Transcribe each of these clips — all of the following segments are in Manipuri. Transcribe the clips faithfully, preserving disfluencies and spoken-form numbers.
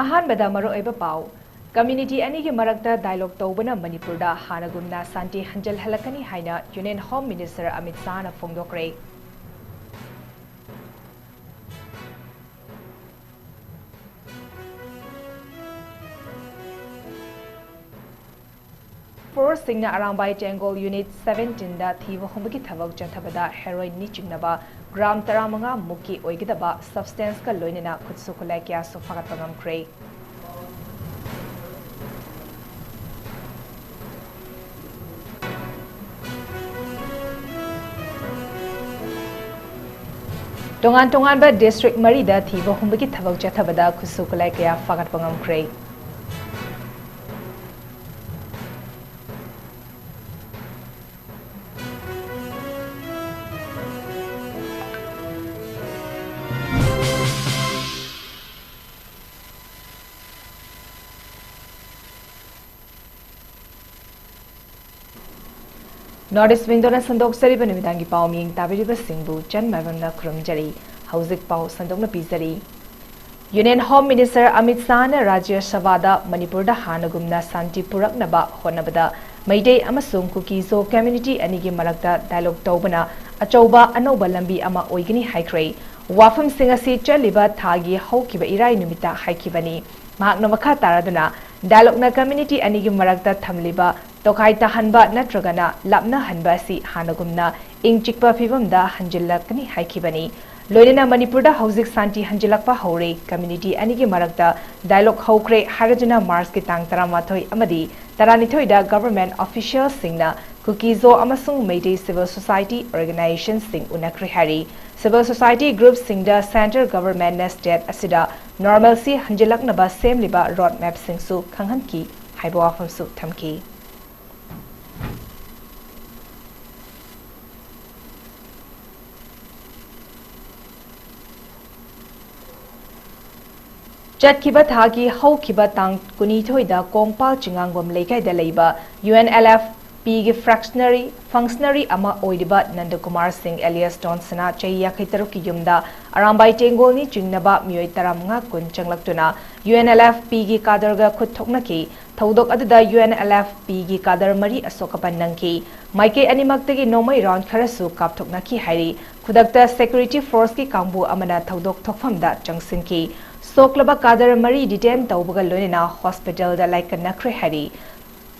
ꯑꯍꯥꯟꯕꯗ ꯃꯔꯨꯑꯣꯏꯕ ꯄꯥꯎ꯫ ꯀꯝꯃ꯭ꯌꯨꯅꯤꯇꯤ ꯑꯅꯤꯒꯤ ꯃꯔꯛꯇ ꯗꯥꯏꯂꯣꯒ ꯇꯧꯕꯅ ꯃꯅꯤꯄꯨꯔꯗ ꯍꯥꯟꯅꯒꯨꯝꯅ ꯁꯥꯟꯇꯤ ꯍꯟꯖꯤꯜꯍꯜꯂꯛꯀꯅꯤ ꯍꯥꯏꯅ ꯌꯨꯅꯤꯌꯟ ꯍꯣꯝ ꯃꯤꯅꯤꯁꯇꯔ ꯑꯃꯤꯠ ꯁꯥꯍꯅ ꯐꯣꯡꯗꯣꯛꯈ꯭ꯔꯦ꯫ ꯐꯣꯔꯁꯁꯤꯡꯅ ꯑꯔꯥꯝꯕꯥꯏ ꯇꯦꯡꯒꯣꯜ ꯌꯨꯅꯤꯠ ꯁꯚꯦꯟꯇꯤꯟꯗ ꯊꯤꯕ ꯍꯨꯝꯕꯒꯤ ꯊꯕꯛ ꯆꯠꯊꯕꯗ ꯍꯦꯔꯣꯏꯟꯅꯤ ꯆꯤꯡꯅꯕ ꯒ꯭ꯔꯥꯝ ꯇꯔꯥꯃꯉꯥ ꯃꯨꯛꯀꯤ ꯑꯣꯏꯒꯗꯕ ꯁꯕꯁꯇꯦꯟꯁꯀ ꯂꯣꯏꯅꯅ ꯈꯨꯠꯁꯨ ꯈꯨꯠꯂꯥꯏ ꯀꯌꯥꯁꯨ ꯐꯥꯒꯠꯄ ꯉꯝꯈ꯭ꯔꯦ꯫ ꯇꯣꯉꯥꯟ ꯇꯣꯉꯥꯟꯕ ꯗꯤꯁꯇ꯭ꯔꯤꯛ ꯃꯔꯤꯗ ꯊꯤꯕ ꯍꯨꯝꯕꯒꯤ ꯊꯕꯛ ꯆꯠꯊꯕꯗ ꯈꯨꯠꯁꯨ ꯈꯨꯠꯂꯥꯏ ꯀꯌꯥ ꯐꯥꯒꯠꯄ ꯉꯝꯈ꯭ꯔꯦ꯫ ꯅꯣꯔꯠ ꯏꯁ ꯋꯤꯡꯗꯣꯅ ꯁꯟꯗꯣꯛꯆꯔꯤꯕ ꯅꯨꯃꯤꯗꯥꯡꯒꯤ ꯄꯥꯎ ꯃꯤꯌꯦꯡ ꯇꯥꯕꯤꯔꯤꯕꯁꯤꯡꯕꯨ ꯆꯟ ꯃꯥꯏꯕꯝꯅ ꯈꯨꯔꯨꯝꯖꯔꯤ꯫ ꯍꯧꯖꯤꯛ ꯄꯥꯎ ꯁꯟꯗꯣꯛꯅ ꯄꯤꯖꯔꯤ꯫ ꯌꯨꯅꯤꯌꯟ ꯍꯣꯝ ꯃꯤꯅꯤꯁꯇꯔ ꯑꯃꯤꯠ ꯁꯥꯍꯅ ꯔꯥꯖ꯭ꯌ ꯁꯚꯥꯗ ꯃꯅꯤꯄꯨꯔꯗ ꯍꯥꯟꯅꯒꯨꯝꯅ ꯁꯥꯟꯇꯤ ꯄꯨꯔꯛꯅꯕ ꯍꯣꯠꯅꯕꯗ ꯃꯩꯇꯩ ꯑꯃꯁꯨꯡ ꯀꯨꯀꯤ-ꯖꯣ ꯀꯝꯃ꯭ꯌꯨꯅꯤꯇꯤ ꯑꯅꯤꯒꯤ ꯃꯔꯛꯇ ꯗꯥꯏꯂꯣꯒ ꯇꯧꯕꯅ ꯑꯆꯧꯕ ꯑꯅꯧꯕ ꯂꯝꯕꯤ ꯑꯃ ꯑꯣꯏꯒꯅꯤ ꯍꯥꯏꯈ꯭ꯔꯦ꯫ ꯋꯥꯐꯝꯁꯤꯡ ꯑꯁꯤ ꯆꯠꯂꯤꯕ ꯊꯥꯒꯤ ꯍꯧꯈꯤꯕ ꯏꯔꯥꯏ ꯅꯨꯃꯤꯠꯇ ꯍꯥꯏꯈꯤꯕꯅꯤ꯫ ꯃꯍꯥꯛꯅ ꯃꯈꯥ ꯇꯥꯔꯗꯨꯅ, ꯗꯥꯏꯂꯣꯒꯅ ꯀꯝꯃ꯭ꯌꯨꯅꯤꯇꯤ ꯑꯅꯤꯒꯤ ꯃꯔꯛꯇ ꯊꯝꯂꯤꯕ ꯇꯣꯈꯥꯏ ꯇꯥꯍꯟꯕ ꯅꯠꯇ꯭ꯔꯒꯅ ꯂꯥꯞꯅꯍꯟꯕ ꯑꯁꯤ ꯍꯥꯟꯅꯒꯨꯝꯅ ꯏꯪ ꯆꯤꯛꯄ ꯐꯤꯕꯝꯗ ꯍꯟꯖꯤꯜꯂꯛꯀꯅꯤ ꯍꯥꯏꯈꯤꯕꯅꯤ꯫ ꯂꯣꯏꯅꯅ ꯃꯅꯤꯄꯨꯔꯗ ꯍꯧꯖꯤꯛ ꯁꯥꯟꯇꯤ ꯍꯟꯖꯤꯜꯂꯛꯄ ꯍꯧꯔꯦ, ꯀꯝꯃ꯭ꯌꯨꯅꯤꯇꯤ ꯑꯅꯤꯒꯤ ꯃꯔꯛꯇ ꯗꯥꯏꯂꯣꯒ ꯍꯧꯈ꯭ꯔꯦ ꯍꯥꯏꯔꯗꯨꯅ ꯃꯥꯔꯆꯀꯤ ꯇꯥꯡ ꯇꯔꯥꯃꯥꯊꯣꯏ ꯑꯃꯗꯤ ꯇꯔꯥꯅꯤꯊꯣꯏꯗ ꯒꯚꯔꯟꯃꯦꯟꯠ ꯑꯣꯐꯤꯁꯤꯌꯦꯜꯁꯤꯡꯅ ꯀꯨꯀꯤ-ꯖꯣ ꯑꯃꯁꯨꯡ ꯃꯩꯇꯩ ꯁꯤꯚꯤꯜ ꯁꯣꯁꯥꯏꯇꯤ ꯑꯣꯔꯒꯅꯥꯏꯖꯦꯁꯟꯁꯤꯡ ꯎꯅꯈ꯭ꯔꯦ ꯍꯥꯏꯔꯤ꯫ ꯁꯤꯚꯤꯜ ꯁꯣꯁꯥꯏꯇꯤ ꯒ꯭ꯔꯨꯞꯁꯤꯡꯗ ꯁꯦꯟꯇ꯭ꯔꯦꯜ ꯒꯚꯔꯟꯃꯦꯟꯠꯅ ꯁ꯭ꯇꯦꯠ ꯑꯁꯤꯗ ꯅꯣꯔꯃꯦꯜꯁꯤ ꯍꯟꯖꯤꯜꯂꯛꯅꯕ ꯁꯦꯝꯂꯤꯕ ꯔꯣꯗ ꯃꯦꯞꯁꯤꯡꯁꯨ ꯈꯪꯍꯟꯈꯤ ꯍꯥꯏꯕ ꯋꯥꯐꯝꯁꯨ ꯊꯝꯈꯤ꯫ ꯆꯠꯈꯤꯕ ꯊꯥꯒꯤ ꯍꯧꯈꯤꯕ ꯇꯥꯡ ꯀꯨꯟꯅꯤꯊꯣꯏꯗ ꯀꯣꯡꯄꯥꯜ ꯆꯤꯡꯉꯥꯡꯕꯝ ꯂꯩꯀꯥꯏꯗ ꯂꯩꯕ ꯌꯨ ꯑꯦꯟ ꯑꯦꯜ ꯑꯦꯐ ꯄꯤꯒꯤ ꯐ꯭ꯔꯦꯛꯁꯅꯔꯤ ꯐꯪꯁꯅꯔꯤ ꯑꯃ ꯑꯣꯏꯔꯤꯕ ꯅꯟꯗꯀꯨꯃꯥꯔ ꯁꯤꯡ ꯑꯦꯂꯤꯌꯥꯁ ꯇꯣꯟꯁꯅꯥ ꯆꯍꯤ ꯌꯥꯡꯈꯩ ꯇꯔꯨꯛꯀꯤ ꯌꯨꯝꯗ ꯑꯔꯥꯝꯕꯥꯏ ꯇꯦꯡꯒꯣꯜꯅꯤ ꯆꯤꯡꯅꯕ ꯃꯤꯑꯣꯏ ꯇꯔꯥꯃꯉꯥ ꯀꯨꯟ ꯆꯪꯂꯛꯇꯨꯅ UNLF ꯄꯤꯒꯤ ꯀꯥꯗꯔꯒ ꯈꯨꯠ ꯊꯣꯛꯅꯈꯤ꯫ ꯊꯧꯗꯣꯛ ꯑꯗꯨꯗ UNLF ꯄꯤꯒꯤ ꯀꯥꯗꯔ ꯃꯔꯤ ꯑꯁꯣꯛ ꯑꯄꯟ ꯅꯪꯈꯤ꯫ ꯃꯥꯏꯀꯩ ꯑꯅꯤꯃꯛꯇꯒꯤ ꯅꯣꯡꯃꯩ ꯔꯥꯎꯟ ꯈꯔꯁꯨ ꯀꯥꯞꯊꯣꯛꯅꯈꯤ ꯍꯥꯏꯔꯤ꯫ ꯈꯨꯗꯛꯇ ꯁꯦꯀ꯭ꯌꯨꯔꯤꯇꯤ ꯐꯣꯔꯁꯀꯤ ꯀꯥꯡꯕꯨ ꯑꯃꯅ ꯊꯧꯗꯣꯛ ꯊꯣꯛꯐꯝꯗ ꯆꯪꯁꯤꯟꯈꯤ꯫ ꯁꯣꯛꯂꯕ ꯀꯥꯗꯔ ꯃꯔꯤ ꯗꯤꯇꯦꯟ ꯇꯧꯕꯒ ꯂꯣꯏꯅꯅ ꯍꯣꯁꯄꯤꯇꯥꯜꯗ ꯂꯥꯏꯀꯠꯅꯈ꯭ꯔꯦ ꯍꯥꯏꯔꯤ꯫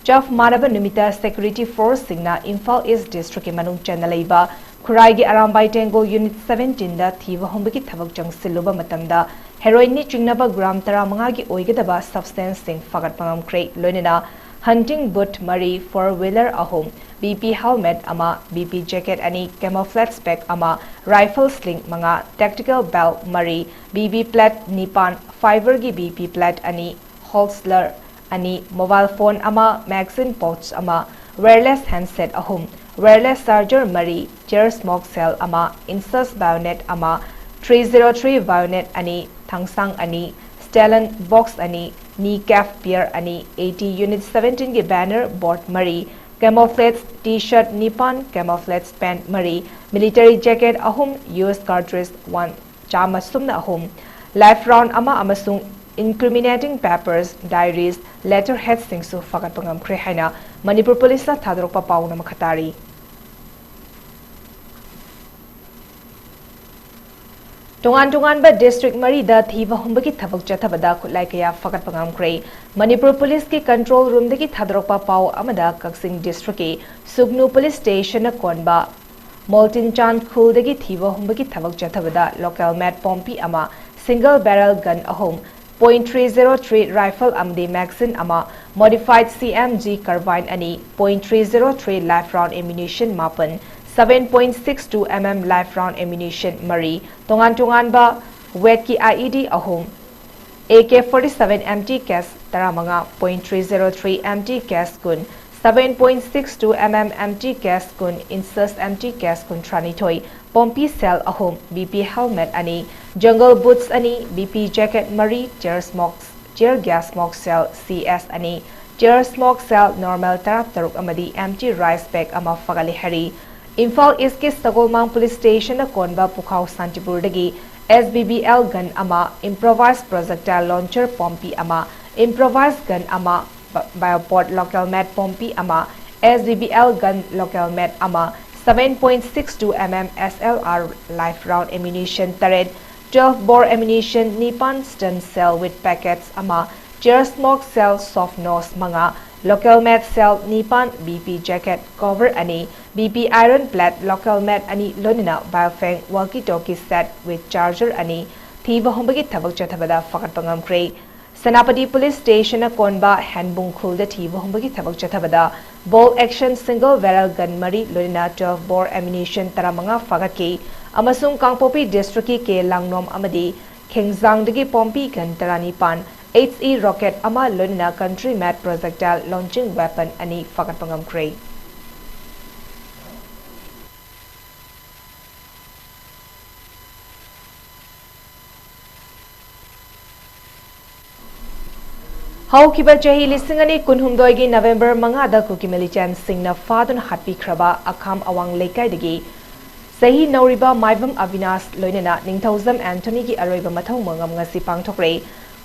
ꯆꯞ ꯃꯥꯟꯅꯕ ꯅꯨꯃꯤꯠꯇ ꯁꯦꯀ꯭ꯌꯨꯔꯤꯇꯤ ꯐꯣꯔꯁꯁꯤꯡꯅ ꯏꯝꯐꯥꯜ ꯏꯁ ꯗꯤꯁꯇ꯭ꯔꯤꯛꯀꯤ ꯃꯅꯨꯡ ꯆꯟꯅ ꯂꯩꯕ ꯈꯨꯔꯥꯏꯒꯤ ꯑꯔꯥꯝꯕꯥꯏ ꯇꯦꯡꯒꯣꯜ ꯌꯨꯅꯤꯠ ꯁꯚꯦꯟꯇꯤꯟꯗ ꯊꯤꯕ ꯍꯨꯝꯕꯒꯤ ꯊꯕꯛ ꯆꯪꯁꯤꯜꯂꯨꯕ ꯃꯇꯝꯗ ꯍꯦꯔꯣꯏꯟꯅꯤ ꯆꯤꯡꯅꯕ ꯒ꯭ꯔꯥꯝ ꯇꯔꯥꯃꯉꯥꯒꯤ ꯑꯣꯏꯒꯗꯕ ꯁꯕꯁꯇꯦꯟꯁꯁꯤꯡ ꯐꯥꯒꯠꯄ ꯉꯝꯈ꯭ꯔꯦ꯫ ꯂꯣꯏꯅꯅ ꯍꯟꯇꯤꯡ ꯕꯨꯠ ꯃꯔꯤ, ꯐꯣꯔ ꯋꯤꯂꯔ ꯑꯍꯨꯝ, BP ꯍꯦꯜꯃꯦꯠ ꯑꯃ, BP ꯖꯦꯀꯦꯠ ꯑꯅꯤ, ꯀꯦꯃꯣꯐ꯭ꯂꯦꯖ ꯕꯦꯒ ꯑꯃ, ꯔꯥꯏꯐꯜ ꯁ꯭ꯂꯤꯡ ꯃꯉꯥ, ꯇꯦꯛꯇꯤꯀꯦꯜ ꯕꯦꯜ ꯃꯔꯤ, BP ꯄ꯭ꯂꯦꯠ ꯅꯤꯄꯥꯟ, ꯐꯥꯏꯕꯔꯒꯤ BP ꯄ꯭ꯂꯦꯠ ꯑꯅꯤ, ꯍꯣꯜꯁꯂꯔ ꯑꯅꯤ, ꯃꯣꯕꯥꯏꯜ ꯐꯣꯟ ꯑꯃ, ꯃꯦꯒꯥꯖꯤꯟ ꯄꯥꯎꯆ ꯑꯃ, ꯋꯥꯌꯔꯂꯦꯁ ꯍꯦꯟꯗꯁꯦꯠ ꯑꯍꯨꯝ, ꯋꯥꯌꯔꯂꯦꯁ ꯆꯥꯔꯖꯔ ꯃꯔꯤ, ꯆꯦꯌꯔ ꯁ꯭ꯃꯣꯛ ꯁꯦꯜ ꯑꯃ, ꯏꯟꯁꯁ ꯕꯥꯌꯣꯅꯦꯠ ꯑꯃ, ꯊ꯭ꯔꯤ ꯖꯤꯔꯣ ꯊ꯭ꯔꯤ ꯕꯥꯌꯣꯅꯦꯠ ꯑꯅꯤ, ꯊꯥꯡꯁꯥꯡ ꯑꯅꯤ, ꯁ꯭ꯇꯦꯂꯟ ꯕꯣꯛꯁ ꯑꯅꯤ, ꯅꯤ ꯀꯦꯞ ꯄꯤꯌꯔ ꯑꯅꯤ, AT ꯌꯨꯅꯤꯠ ꯁꯚꯦꯟꯇꯤꯟꯒꯤ ꯕꯦꯅꯔ ꯕꯣꯔꯗ ꯃꯔꯤ, ꯀꯦꯃꯣꯐ꯭ꯂꯦꯖ ꯇꯤ ꯁꯔꯠ ꯅꯤꯄꯥꯟ, ꯀꯦꯃꯣꯐ꯭ꯂꯦꯖ ꯄꯦꯟꯠ ꯃꯔꯤ, ꯃꯤꯂꯤꯇꯔꯤ ꯖꯦꯀꯦꯠ ꯑꯍꯨꯝ, ꯌꯨꯑꯦꯁ ꯀꯥꯔꯇ꯭ꯔꯤꯖ ꯋꯥꯟ ꯆꯥꯝꯃ ꯁꯨꯞꯅ ꯑꯍꯨꯝ, ꯂꯥꯏꯐ ꯔꯥꯎꯟ ꯑꯃ ꯑꯃꯁꯨꯡ ꯏꯟꯀ꯭ꯔꯤꯃꯤꯅꯦꯇꯤꯡ ꯄꯦꯄꯔꯁ, ꯗꯥꯏꯔꯤꯁ, ꯂꯦꯇꯔꯍꯦꯗꯁꯤꯡꯁꯨ ꯐꯥꯒꯠꯄ ꯉꯝꯈ꯭ꯔꯦ ꯍꯥꯏꯅ ꯃꯅꯤꯄꯨꯔ ꯄꯨꯂꯤꯁꯅ ꯊꯥꯗꯣꯔꯛꯄ ꯄꯥꯎꯅ ꯃꯈꯥ ꯇꯥꯔꯤ꯫ ꯇꯣꯉꯥꯟ ꯇꯣꯉꯥꯟꯕ ꯗꯤꯁꯇ꯭ꯔꯤꯛ ꯃꯔꯤꯗ ꯊꯤꯕ ꯍꯨꯝꯕꯒꯤ ꯊꯕꯛ ꯆꯠꯊꯕꯗ ꯈꯨꯠꯂꯥꯏ ꯀꯌꯥ ꯐꯥꯒꯠꯄ ꯉꯝꯈ꯭ꯔꯦ꯫ ꯃꯅꯤꯄꯨꯔ ꯄꯨꯂꯤꯁꯀꯤ ꯀꯟꯇ꯭ꯔꯣꯜ ꯔꯨꯝꯗꯒꯤ ꯊꯥꯗꯣꯔꯛꯄ ꯄꯥꯎ ꯑꯃꯗ ꯀꯛꯆꯤꯡ ꯗꯤꯁꯇ꯭ꯔꯤꯛꯀꯤ ꯁꯨꯒꯅꯨ ꯄꯨꯂꯤꯁ ꯁ꯭ꯇꯦꯁꯟꯅ ꯀꯣꯟꯕ ꯃꯣꯜꯇꯤꯟꯆꯥꯟ ꯈꯨꯜꯗꯒꯤ ꯊꯤꯕ ꯍꯨꯝꯕꯒꯤ ꯊꯕꯛ ꯆꯠꯊꯕꯗ ꯂꯣꯀꯦꯜ ꯃꯦꯠ ꯄꯣꯝꯄꯤ ꯑꯃ, ꯁꯤꯡꯒꯜ ꯕꯦꯔꯦꯜ ꯒꯟ ꯑꯍꯨꯝ, point three zero three rifle ꯑꯃꯗꯤ ꯃꯦꯒꯥꯖꯤꯟ ꯑꯃ, ꯃꯣꯗꯤꯐꯥꯏꯗ CMG ꯀꯥꯔꯕꯥꯏꯟ ꯑꯅꯤ, point three zero three live round ammunition ꯃꯥꯄꯟ, seven point six two MM live round ammunition ꯃꯔꯤ, ꯇꯣꯉꯥꯟ ꯇꯣꯉꯥꯟꯕ ꯋꯦꯠꯀꯤ IED ꯑꯍꯨꯝ, AK forty seven empty case ꯇꯔꯥꯃꯉꯥ, point three zero three empty case ꯀꯨꯟ, seven point six two MM empty case ꯀꯨꯟ, ꯏꯟꯁꯁ empty case ꯀꯨꯟꯊ꯭ꯔꯥꯅꯤꯊꯣꯏ, ꯄꯣꯝꯄꯤ ꯁꯦꯜ ꯑꯍꯨꯝ, BP ꯍꯦꯜꯃꯦꯠ ꯑꯅꯤ, ꯖꯪꯒꯜ ꯕꯨꯠꯁ ꯑꯅꯤ, BP ꯖꯦꯀꯦꯠ ꯃꯔꯤ, tear smoke, tear gas smoke shell, CS ꯑꯅꯤ, Chair smoke cell normal ꯇꯔꯥꯇꯔꯨꯛ ꯑꯃꯗꯤ empty rice bag ꯑꯃ ꯐꯒꯠꯂꯦ ꯍꯥꯏꯔꯤ꯫ ꯏꯝꯐꯥꯜ ꯏꯁꯀꯤ ꯁꯒꯣꯜꯃꯥꯡ ꯄꯨꯂꯤꯁ ꯁ꯭ꯇꯦꯁꯟꯅ ꯀꯣꯟꯕ ꯄꯨꯈꯥꯎ ꯁꯥꯟꯇꯤꯄꯨꯔꯗꯒꯤ S B B L gun ꯑꯃ, improvised projectile launcher ꯄꯣꯝꯄꯤ ꯑꯃ, improvised gun ꯑꯃ, bi-, biopod local made Pompey ꯑꯃ, S B B L gun local made ꯑꯃ, seven point six two M M S L R live round ammunition ꯇꯔꯦꯠ, twelve bore ammunition ꯅꯤꯄꯥꯟ, stun shell with packets ꯑꯃ, chair smoke cell soft nose ꯃꯉꯥ, local made shell ꯅꯤꯄꯥꯟ, B P jacket cover ꯑꯅꯤ, B P iron plate local made ꯑꯅꯤ, ꯂꯣꯏꯅꯅ Baofeng walkie talkie set with charger ꯑꯅꯤ, ꯊꯤꯕ ꯍꯨꯝꯕꯒꯤ ꯊꯕꯛ ꯆꯠꯊꯕꯗ ꯐꯒꯠꯄ ꯉꯝꯈ꯭ꯔꯦ꯫ ꯁꯦꯅꯥꯄꯇꯤ ꯄꯨꯂꯤꯁ ꯁ꯭ꯇꯦꯁꯟꯅ ꯀꯣꯟꯕ ꯍꯦꯟꯕꯨꯡ ꯈꯨꯜꯗ ꯊꯤꯕ ꯍꯨꯝꯕꯒꯤ ꯊꯕꯛ ꯆꯠꯊꯕꯗ bolt action single barrel gun ꯃꯔꯤ, ꯂꯣꯏꯅꯅ twelve bore ammunition ꯇꯔꯥꯃꯉꯥ ꯐꯥꯒꯠꯈꯤ ꯑꯃꯁꯨꯡ ꯀꯥꯡꯄꯣꯛꯄꯤ district ꯀꯤ ꯀꯦ ꯂꯥꯡꯅꯣꯝ ꯑꯃꯗꯤ ꯈꯦꯡꯖꯥꯡꯗꯒꯤ ꯄꯣꯝꯄꯤ gun ꯇꯔꯥꯅꯤꯄꯥꯟ, H E rocket ꯑꯃ, ꯂꯣꯏꯅꯅ country made projectile launching weapon ꯑꯅꯤ ꯐꯥꯒꯠꯄ ꯉꯝꯈ꯭ꯔꯦ꯫ ꯍꯧꯈꯤꯕ ꯆꯍꯤ ꯂꯤꯁꯤꯡ ꯑꯅꯤ ꯀꯨꯟꯍꯨꯝꯗꯣꯏꯒꯤ November ꯃꯉꯥꯗ ꯀꯨꯀꯤ militiaꯁꯤꯡꯅ ꯐꯥꯗꯨꯅ ꯍꯥꯠꯄꯤꯈ꯭ꯔꯕ ꯑꯈꯥꯝ ꯑꯋꯥꯡ ꯂꯩꯀꯥꯏꯗꯒꯤ ꯆꯍꯤ ꯅꯧꯔꯤꯕ ꯃꯥꯏꯕꯝ ꯑꯕꯤꯅꯥꯁ ꯂꯣꯏꯅꯅ ꯅꯤꯡꯊꯧꯖꯝ ꯑꯦꯟꯊꯣꯅꯤꯒꯤ ꯑꯔꯣꯏꯕ ꯃꯊꯧ ꯃꯉꯝ ꯉꯁꯤ ꯄꯥꯡꯊꯣꯛꯂꯦ꯫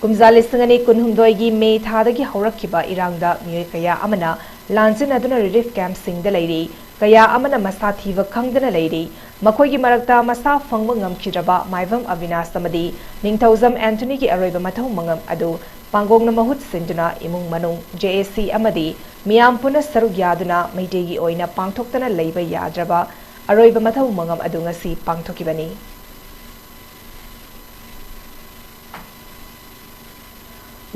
ꯀꯨꯝꯖꯥ ꯂꯤꯁꯤꯡ ꯑꯅꯤ ꯀꯨꯟꯍꯨꯝꯗꯣꯏꯒꯤ ꯃꯦ ꯊꯥꯗꯒꯤ ꯍꯧꯔꯛꯈꯤꯕ ꯏꯔꯥꯡꯗ ꯃꯤꯑꯣꯏ ꯀꯌꯥ ꯑꯃꯅ ꯂꯥꯟꯖꯤꯟꯅꯗꯨꯅ relief campꯁꯤꯡꯗ ꯂꯩꯔꯤ꯫ ꯀꯌꯥ ꯑꯃꯅ ꯃꯁꯥ ꯊꯤꯕ ꯈꯪꯗꯅ ꯂꯩꯔꯤ꯫ ꯃꯈꯣꯏꯒꯤ ꯃꯔꯛꯇ ꯃꯁꯥ ꯐꯪꯕ ꯉꯝꯈꯤꯗ꯭ꯔꯕ ꯃꯥꯏꯕꯝ ꯑꯕꯤꯅꯥꯁ ꯑꯃꯗꯤ ꯅꯤꯡꯊꯧꯖꯝ ꯑꯦꯟꯊꯣꯅꯤꯒꯤ ꯑꯔꯣꯏꯕ ꯃꯊꯧ ꯃꯉꯝ ꯑꯗꯨ ꯄꯥꯡꯒꯣꯡꯅ ꯃꯍꯨꯠ ꯁꯤꯟꯗꯨꯅ ꯏꯃꯨꯡ ꯃꯅꯨꯡ, J A C ꯑꯃꯗꯤ ꯃꯤꯌꯥꯝ ꯄꯨꯟꯅ ꯁꯔꯨꯛ ꯌꯥꯗꯨꯅ ꯃꯩꯇꯩꯒꯤ ꯑꯣꯏꯅ ꯄꯥꯡꯊꯣꯛꯇꯅ ꯂꯩꯕ ꯌꯥꯗ꯭ꯔꯕ ꯑꯔꯣꯏꯕ ꯃꯊꯧ ꯃꯉꯝ ꯑꯗꯨ ꯉꯁꯤ ꯄꯥꯡꯊꯣꯛꯈꯤꯕꯅꯤ꯫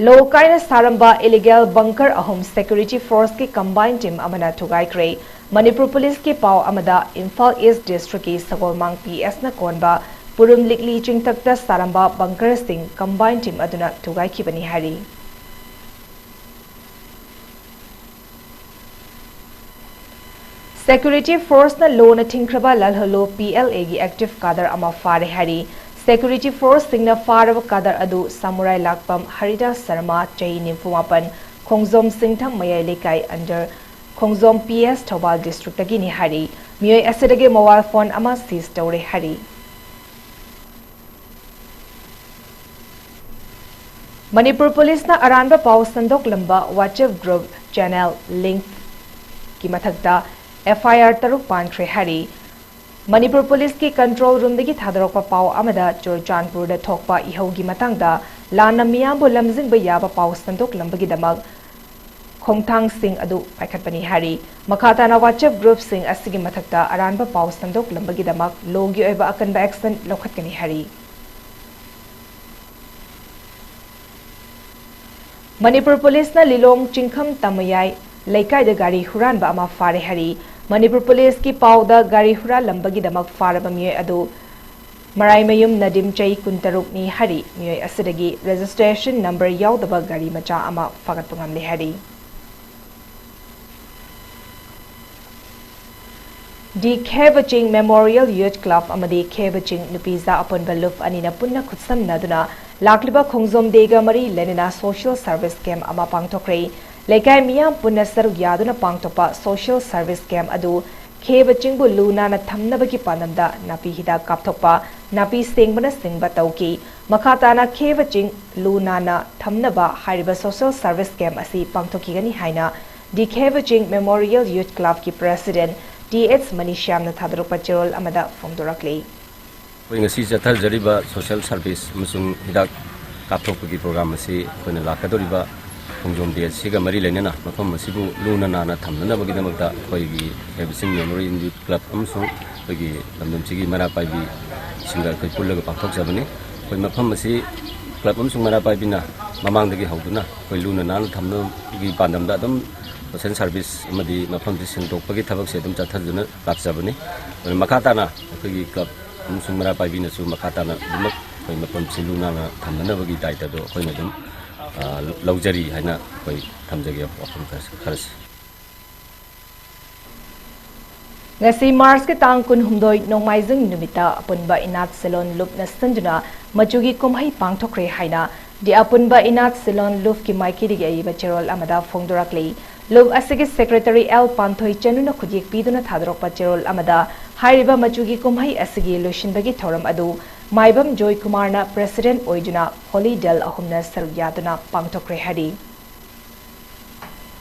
ꯂꯣ ꯀꯥꯏꯅ ꯁꯥꯔꯝꯕ illegal bunker ꯑꯍꯨꯝ security forceꯀꯤ combined team ꯑꯃꯅ ꯊꯨꯒꯥꯏꯈ꯭ꯔꯦ꯫ ꯃꯅꯤꯄꯨꯔ ꯄꯨꯂꯤꯁꯀꯤ ꯄꯥꯎ ꯑꯃꯗ ꯏꯝꯐꯥꯜ East districtꯀꯤ ꯁꯒꯣꯜꯃꯥꯡ P Sꯅ ꯀꯣꯟꯕ ꯄꯨꯔꯨꯝ ꯂꯤꯛꯂꯤ ꯆꯤꯡꯊꯛꯇ ꯁꯥꯔꯝꯕ bunkerꯁꯤꯡ combined team ꯑꯗꯨꯅ ꯊꯨꯒꯥꯏꯈꯤꯕꯅꯤ ꯍꯥꯏꯔꯤ꯫ Security forceꯅ ꯂꯣꯅ ꯊꯤꯡꯈ꯭ꯔꯕ ꯂꯜꯍꯧꯂꯨ P L Aꯒꯤ active cadre ꯑꯃ ꯐꯥꯔꯦ ꯍꯥꯏꯔꯤ꯫ Security forceꯁꯤꯡꯅ ꯐꯥꯔꯕ cadre ꯑꯗꯨ ꯁꯃꯨꯔꯥꯏ ꯂꯥꯛꯄꯝ ꯍꯔꯤꯗꯥꯁ ꯁꯔꯃ, ꯆꯍꯤ ꯅꯤꯐꯨ ꯃꯥꯄꯟ, ꯈꯣꯡꯖꯣꯝ ꯁꯤꯡꯊꯝ ꯃꯌꯥꯏ ꯂꯩꯀꯥꯏ under ꯈꯣꯡꯖꯣꯝ P S ꯊꯧꯕꯥꯜ districtꯇꯒꯤꯅꯤ ꯍꯥꯏꯔꯤ꯫ ꯃꯤꯑꯣꯏ ꯑꯁꯤꯗꯒꯤ mobile phone ꯑꯃ seize ꯇꯧꯔꯦ ꯍꯥꯏꯔꯤ꯫ ꯃꯅꯤꯄꯨꯔ ꯄꯨꯂꯤꯁꯅ ꯑꯔꯥꯟꯕ ꯄꯥꯎ ꯁꯟꯗꯣꯛꯂꯝꯕ WhatsApp group channel linkꯀꯤ ꯃꯊꯛꯇ F I R ꯇꯔꯨꯛ ꯄꯥꯟꯈ꯭ꯔꯦ ꯍꯥꯏꯔꯤ꯫ ꯃꯅꯤꯄꯨꯔ ꯄꯨꯂꯤꯁꯀꯤ control roomꯗꯒꯤ ꯊꯥꯗꯣꯔꯛꯄ ꯄꯥꯎ ꯑꯃꯗ ꯆꯨꯔꯆꯥꯟꯄꯨꯔꯗ ꯊꯣꯛꯄ ꯏꯍꯧꯒꯤ ꯃꯇꯥꯡꯗ ꯂꯥꯟꯅ ꯃꯤꯌꯥꯝꯕꯨ ꯂꯝꯖꯤꯡꯕ ꯌꯥꯕ ꯄꯥꯎ ꯁꯟꯗꯣꯛꯂꯝꯕꯒꯤꯗꯃꯛ ꯈꯣꯡꯊꯥꯡꯁꯤꯡ ꯑꯗꯨ ꯄꯥꯏꯈꯠꯄꯅꯤ ꯍꯥꯏꯔꯤ꯫ ꯃꯈꯥ ꯇꯥꯅ WhatsApp groupꯁꯤꯡ ꯑꯁꯤꯒꯤ ꯃꯊꯛꯇ ꯑꯔꯥꯟꯕ ꯄꯥꯎ ꯁꯟꯗꯣꯛꯂꯝꯕꯒꯤꯗꯃꯛ lawꯒꯤ ꯑꯣꯏꯕ ꯑꯀꯟꯕ action ꯂꯧꯈꯠꯀꯅꯤ ꯍꯥꯏꯔꯤ꯫ ꯃꯅꯤꯄꯨꯔ ꯄꯨꯂꯤꯁꯅ ꯂꯤꯂꯣꯡ ꯆꯤꯡꯈꯝ ꯇꯃꯌꯥꯏ ꯂꯩꯀꯥꯏꯗ ꯒꯥꯔꯤ ꯍꯨꯔꯥꯟꯕ ꯑꯃ ꯐꯥꯔꯦ ꯍꯥꯏꯔꯤ꯫ ꯃꯅꯤꯄꯨꯔ ꯄꯨꯂꯤꯁꯀꯤ ꯄꯥꯎꯗ ꯒꯥꯔꯤ ꯍꯨꯔꯥꯜꯂꯝꯕꯒꯤꯗꯃꯛ ꯐꯥꯔꯕ ꯃꯤꯑꯣꯏ ꯑꯗꯨ ꯃꯔꯥꯏꯃꯌꯨꯝ ꯅꯗꯤꯝ, ꯆꯍꯤ ꯀꯨꯟꯇꯔꯨꯛꯅꯤ ꯍꯥꯏꯔꯤ꯫ ꯃꯤꯑꯣꯏ ꯑꯁꯤꯗꯒꯤ registration number ꯌꯥꯎꯗꯕ ꯒꯥꯔꯤ ꯃꯆꯥ ꯑꯃ ꯐꯥꯒꯠꯄ ꯉꯝꯂꯦ ꯍꯥꯏꯔꯤ꯫ ꯗꯤ ꯈꯦꯕꯆꯤꯡ Memorial Youth Club ꯑꯃꯗꯤ ꯈꯦꯕꯆꯤꯡ ꯅꯨꯄꯤꯖꯥ ꯑꯄꯨꯟꯕ ꯂꯨꯞ ꯑꯅꯤꯅ ꯄꯨꯟꯅ ꯈꯨꯠꯁꯝꯅꯗꯨꯅ ꯂꯥꯛꯂꯤꯕ ꯈꯣꯡꯖꯣꯝ ꯗꯦꯒ ꯃꯔꯤ ꯂꯩꯅꯅ social service camp ꯑꯃ ꯄꯥꯡꯊꯣꯛꯈ꯭ꯔꯦ꯫ ꯂꯩꯀꯥꯏ ꯃꯤꯌꯥꯝ ꯄꯨꯟꯅ ꯁꯔꯨꯛ ꯌꯥꯗꯨꯅ ꯄꯥꯡꯊꯣꯛꯄ social service camp ꯑꯗꯨ ꯈꯦꯕꯆꯤꯡꯕꯨ ꯂꯨ ꯅꯥꯟꯅ ꯊꯝꯅꯕꯒꯤ ꯄꯥꯟꯗꯝꯗ ꯅꯥꯄꯤ ꯍꯤꯗꯥꯛ ꯀꯥꯞꯊꯣꯛꯄ, ꯅꯥꯄꯤ ꯁꯦꯡꯕꯅꯆꯤꯡꯕ ꯇꯧꯈꯤ꯫ ꯃꯈꯥ ꯇꯥꯅ ꯈꯦꯕꯆꯤꯡ ꯂꯨ ꯅꯥꯟꯅ ꯊꯝꯅꯕ ꯍꯥꯏꯔꯤꯕ social service camp ꯑꯁꯤ ꯄꯥꯡꯊꯣꯛꯈꯤꯒꯅꯤ ꯍꯥꯏꯅ ꯗꯤ ꯈꯦꯕꯆꯤꯡ Memorial Youth Clubꯀꯤ President ꯇꯤ ꯑꯦꯆ ꯃꯅꯤꯁ꯭ꯌꯥꯝꯅ ꯊꯥꯗꯣꯔꯛꯄ ꯆꯦꯔꯣꯜ ꯑꯃꯗ ꯐꯣꯡꯗꯣꯔꯛꯂꯤ꯫ ꯑꯩꯈꯣꯏ ꯉꯁꯤ ꯆꯠꯊꯖꯔꯤꯕ social service ꯑꯃꯁꯨꯡ ꯍꯤꯗꯥꯛ ꯀꯥꯞꯊꯣꯛꯄꯒꯤ program ꯑꯁꯤ ꯑꯩꯈꯣꯏꯅ ꯂꯥꯛꯀꯗꯧꯔꯤꯕ ꯈꯣꯡꯖꯣꯝ ꯗꯦ ꯑꯁꯤꯒ ꯃꯔꯤ ꯂꯩꯅꯅ ꯃꯐꯝ ꯑꯁꯤꯕꯨ ꯂꯨꯅ ꯅꯥꯟꯅ ꯊꯝꯅꯅꯕꯒꯤꯗꯃꯛꯇ ꯑꯩꯈꯣꯏꯒꯤ ꯈꯦꯕꯆꯤꯡ Memorial Youth Club ꯑꯃꯁꯨꯡ ꯑꯩꯈꯣꯏꯒꯤ ꯂꯝꯗꯝꯁꯤꯒꯤ ꯃꯩꯔꯥ ꯄꯥꯏꯕꯤꯁꯤꯡꯒ ꯑꯩꯈꯣꯏ ꯄꯨꯜꯂꯒ ꯄꯥꯡꯊꯣꯛꯆꯕꯅꯤ꯫ ꯑꯩꯈꯣꯏ ꯃꯐꯝ ꯑꯁꯤ club ꯑꯃꯁꯨꯡ ꯃꯩꯔꯥ ꯄꯥꯏꯕꯤꯅ ꯃꯃꯥꯡꯗꯒꯤ ꯍꯧꯗꯨꯅ ꯑꯩꯈꯣꯏ ꯂꯨꯅ ꯅꯥꯟꯅ ꯊꯝꯅꯕꯒꯤ ꯄꯥꯟꯗꯝꯗ ꯑꯗꯨꯝ social service ꯑꯃꯗꯤ ꯃꯐꯝꯁꯤ ꯁꯦꯡꯗꯣꯛꯄꯒꯤ ꯊꯕꯛꯁꯦ ꯑꯗꯨꯝ ꯆꯠꯊꯗꯨꯅ ꯂꯥꯛꯆꯕꯅꯤ꯫ ꯑꯗꯨꯅ ꯃꯈꯥ ꯇꯥꯅ ꯑꯩꯈꯣꯏꯒꯤ club ꯑꯃꯁꯨꯡ ꯃꯩꯔꯥ ꯄꯥꯏꯕꯤꯅꯁꯨ ꯃꯈꯥ ꯇꯥꯅ ꯑꯗꯨꯃꯛ ꯑꯩꯈꯣꯏ ꯃꯐꯝꯁꯤ ꯂꯨ ꯅꯥꯟꯅ ꯊꯝꯅꯅꯕꯒꯤ ꯗꯥꯏꯇꯗꯣ ꯑꯩꯈꯣꯏꯅ ꯑꯗꯨꯝ, ꯑ, ꯂꯧꯖꯔꯤ ꯍꯥꯏꯅ ꯑꯩꯈꯣꯏ ꯊꯝꯖꯒꯦ ꯋꯥꯐꯝ ꯈꯔꯁꯤ꯫ ꯉꯁꯤ Marchꯀꯤ ꯇꯥꯡ ꯀꯨꯟꯍꯨꯝꯗꯣꯏ ꯅꯣꯡꯃꯥꯏꯖꯤꯡ ꯅꯨꯃꯤꯠꯇ ꯑꯄꯨꯟꯕ ꯏꯅꯥꯠ ꯁꯦꯂꯣꯟ ꯂꯨꯞꯅ ꯁꯤꯟꯗꯨꯅ ꯃꯆꯨꯒꯤ ꯀꯨꯝꯍꯩ ꯄꯥꯡꯊꯣꯛꯈ꯭ꯔꯦ ꯍꯥꯏꯅ ꯗꯤ ꯑꯄꯨꯟꯕ ꯏꯅꯥꯠ ꯁꯤꯂꯣꯟ ꯂꯨꯞꯀꯤ ꯃꯥꯏꯀꯩꯗꯒꯤ ꯑꯏꯕ ꯆꯦꯔꯣꯜ ꯑꯃꯗ ꯐꯣꯡꯗꯣꯔꯛꯂꯤ꯫ ꯂꯨꯞ ꯑꯁꯤꯒꯤ ꯁꯦꯀ꯭ꯔꯦꯇꯔꯤ ꯑꯦꯜ ꯄꯥꯟꯊꯣꯏ ꯆꯅꯨꯅ ꯈꯨꯠꯌꯦꯛ ꯄꯤꯗꯨꯅ ꯊꯥꯗꯣꯔꯛꯄ ꯆꯦꯔꯣꯜ ꯑꯃꯗ ꯍꯥꯏꯔꯤꯕ ꯃꯆꯨꯒꯤ ꯀꯨꯝꯍꯩ ꯑꯁꯤꯒꯤ ꯂꯣꯏꯁꯤꯟꯕꯒꯤ ꯊꯧꯔꯝ ꯑꯗꯨ ꯃꯥꯏꯕꯝ ꯖꯣꯏ ꯀꯨꯃꯥꯔꯅ ꯄ꯭ꯔꯦꯁꯤꯗꯦꯟꯠ ꯑꯣꯏꯗꯨꯅ ꯍꯣꯂꯤ ꯗꯜ ꯑꯍꯨꯝꯅ ꯁꯔꯨꯛ ꯌꯥꯗꯨꯅ ꯄꯥꯡꯊꯣꯛꯈ꯭ꯔꯦ ꯍꯥꯏꯔꯤ꯫